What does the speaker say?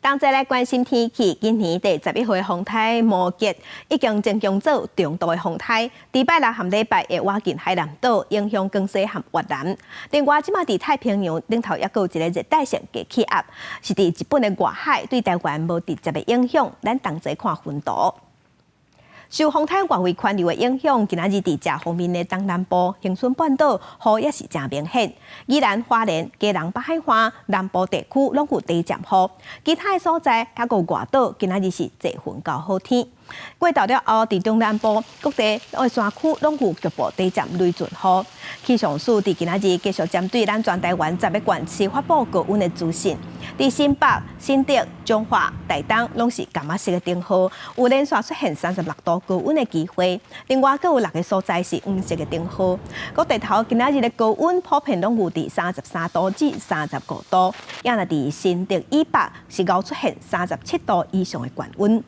同齊來關心天氣，今年第11號的風颱摩羯已經增強做中度的風颱，禮拜六和禮拜會倚近海南島，影響廣西和越南。另外，這馬佇太平洋頂頭猶閣有一个熱帶性低氣壓，是佇日本的外海，對台灣無直接的影響。咱同齊看雲圖。受風颱外圍環流的影響，今仔日佇遮方面的東南部、恆春半島雨也是誠明顯。宜蘭、花蓮、基隆北海岸、南部地區攏有短暫雨，其他的所在猶閣外島，今仔日是濟雲到好天。過晝了後，佇中南部各地的山區攏有局部短暫雷陣雨。氣象署佇今仔日繼續針對咱全台灣十个縣市發布高溫的資訊。佇新北、新竹、彰化、台東攏是柑仔色的燈號，有連續出現36度高溫的機會。另外，閣有六个所在是黃色的燈號。各地頭今仔日的高溫普遍攏有佇33度至35度，也若佇新竹以北是𠢕出現37度以上的高溫。